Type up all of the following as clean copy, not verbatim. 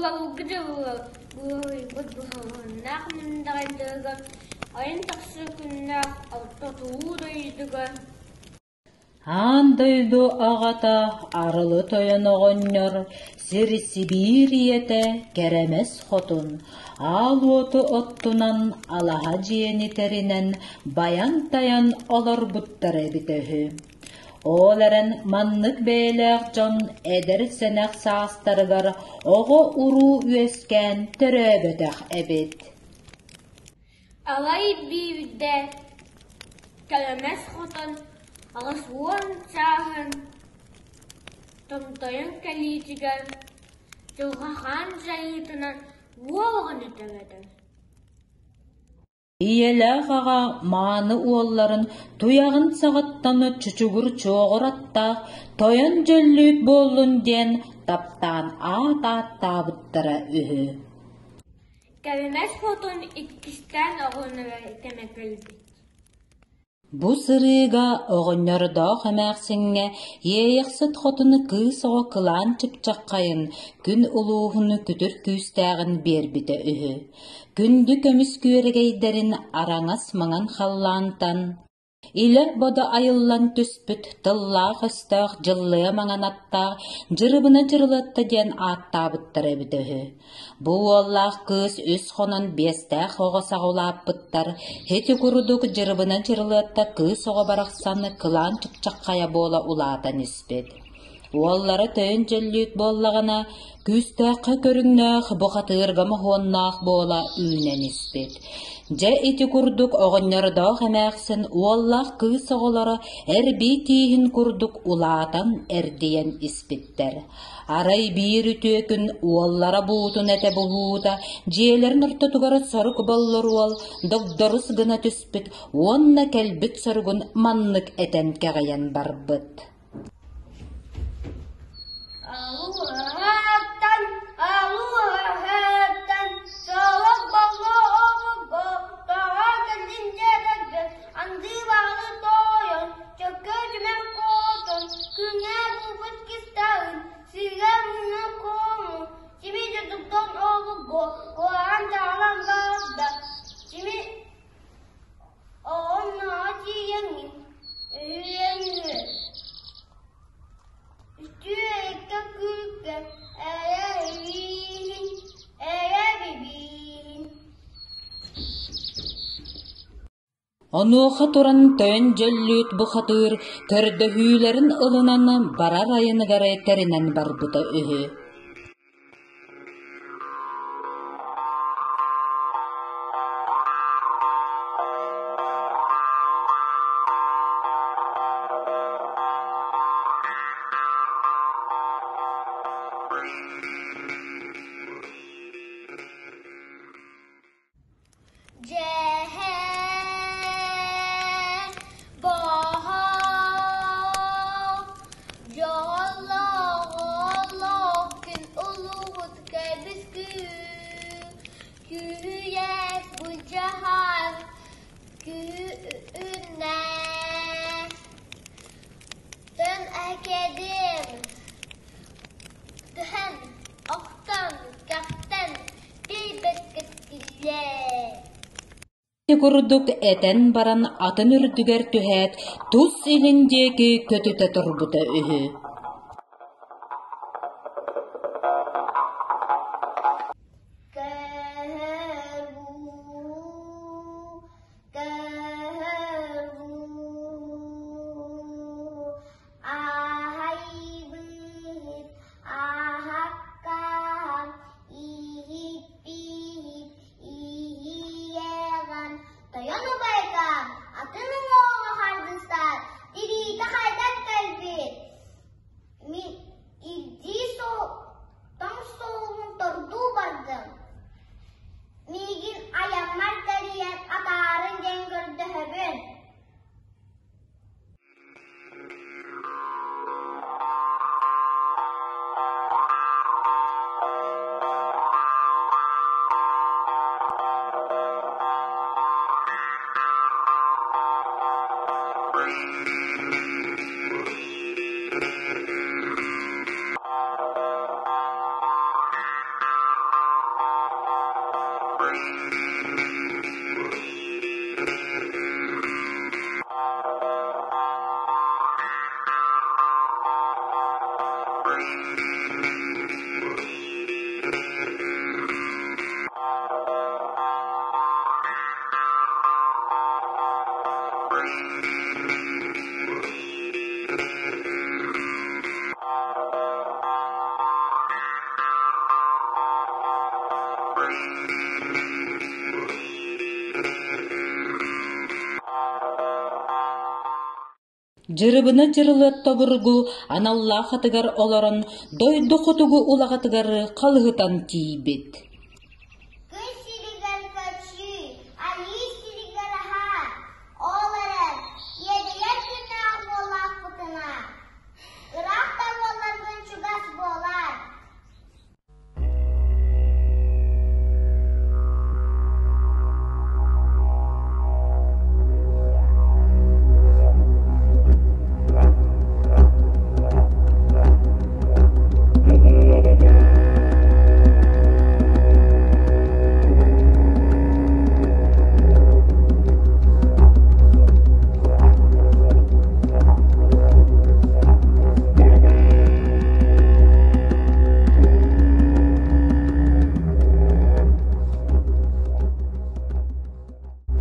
Былыргы дьыллар быһылыннаах мындаҕайдарыгар айан тахсар күннээх Орто Улуу дойдуга Аан дойду аҕата Арылы Тойон оҕонньор сир Сибиир ийэтэ Кэрэмэс Хотун аал уоту оттунан алаһа дьиэни тэринэн байан-тайан олорбуттара эбитэ үһү. Ол эрэн маннык бэйэлээх дьон эдэр-сэнэх саастарыгар оҕо-уруу үөскээн төрөөбөтөх эбит. Алай биирдэ Кэрэмэс Хотун 80 сааһын томтойон кэлиитигэр Дьылҕа Хаан дьайыытынан уол оҕону төрөтөр. Ийэлээх аҕа мааны уолларын туйаҕын саҕаттан чучугур чуоҕур аттаах тойон дьөллүүт буоллун диэн таптаан аат ааттаабыттара үһү. Кэрэмэс Хотун иккистээн оҕонньоро кэмэ кэлбит. Бу сырыыга оҕонньордоох эмээхсиҥҥэ Иэйэхсит хотуну кыыс оҕо кылаан чыпчаххайын, күн улууһун күтүр күүстээҕин биэрбитэ үһү. Күндү көмүс күөрэгэйдэрин араҥас маҥан халлаантан Илэ-бодо айыллан түспүт тыллаах-өстөөх дьыллыа маҥан аттаах Дьырыбына Дьырылыатта диэн ааттаабыттара эбитэ үһү. Бу уоллаах кыыс үс хонон биэстээх оҕо саҕа улааппыттар, ити курдук Дьырыбына Дьырылыатта кыыс оҕо барахсан кылаан чыпчаххайа буола улаатан испит. Уоллара төйөн дьөллүүт буоллаҕына, күүстээххэ көрүҥнээх, бухатыырга моһуоннаах буола үүнэн испит. Дьэ ити курдук оҕонньордоох эмээхсин уоллаах кыыс оҕолоро эрбии тииһин курдук улаатан эрдийэн испиттэр. Арай биир үтүө күн уоллара буутун этэ буһуута дьиэлэрин ортотугар сорук боллор уол догдорус гына түспүт уонна кэлбит соругун маннык этэн кэҕийэн барбыт. Алуһаттан, алуһаттан, солох болло обургу, тоҕо кэллин дьэбэргэ, андыы баҕаны тойон, чөкө түмэн хотон, күҥҥэ булбут кистаҕын, сыыга муҥна кому, сими дьудуктан обургу, куһаҕан таҕылан барда, сими оҕонноҕо тиийэҥҥин, үһүөн Үтүө күүккэ эрэ илииһин, эрэ бибииһин. Онуоха туран тойон дьөллүүт бухатыыр көрдөһүүлэрин ылынан барар айаныгар тэринэн барбыта үһү. Дьэһэн баһаал дьоллоох олох күн улуус кэбис күүһүйэс былдьаһар күннэ Төн экэдим түһэн охтон кэхтэн Ити курдук этэн баран атын үрдүгэр түһээт, тус илин диэки көтүтэ турбута үһү. Аһайбыт аһаккаһан иһиппиһит иһиэҕэн тойон убайкаам атын уҥуоҕа харгыстаат тириитэ хайдан кэлбит. Дьырыбына Дьырылыат тобургу аналлаах атыгар олорон дойду хотугу улаҕатыгар халыһытан тиийбит. Күн сиригэр көччүү, айыы сиригэр аһаа, ол эрэн, иэдэйэр күннээх буоллахпытына, ыраах да буолларгын чугас буолаар.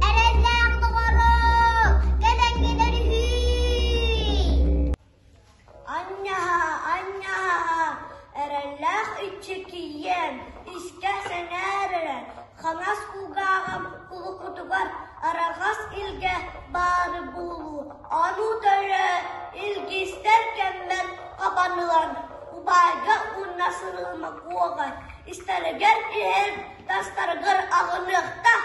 Эрэллээх доҕорум, кэлэҥҥинэр үһүй! Анньаһа, анньаһа, эрэллээх иччи кийиэм, искэ сэҥээр эрэ, хаҥас кулгааҕым кулукутугар араҕас илгэ баары буолуу, ону төлө илгистэр кэммэр хабанылан, убайга уонна сырыма куоҕа, истэригэр иһэр, тастарыгар аҕыныахта.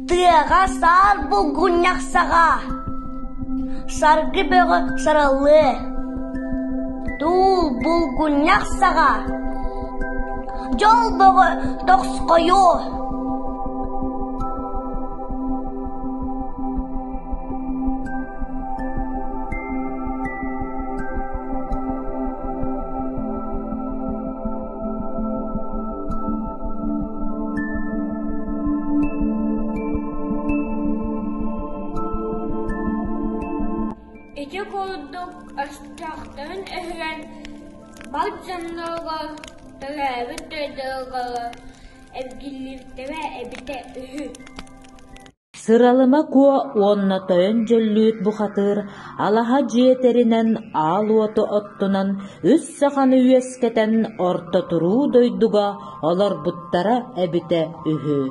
Тыаҕа саар булгунньах саҕа, саргы бөҕө сараллыа, туул булгунньах саҕа, дьол бөҕө тохсхойуо. Ити курдук өстөөхтөрүн өһүрэн бар дьонноругар, төрөөбүт дойдуларыгар эргиллибиттэрэ эбитэ үһү. Сыралыма Куо уонна Тойон Дьөллүүт бухатыыр алаһа дьиэ тэринэн, аал уоту оттунан, үс саханы үөскэтэн Орто туруу дойдуга олорбуттара эбитэ үһү.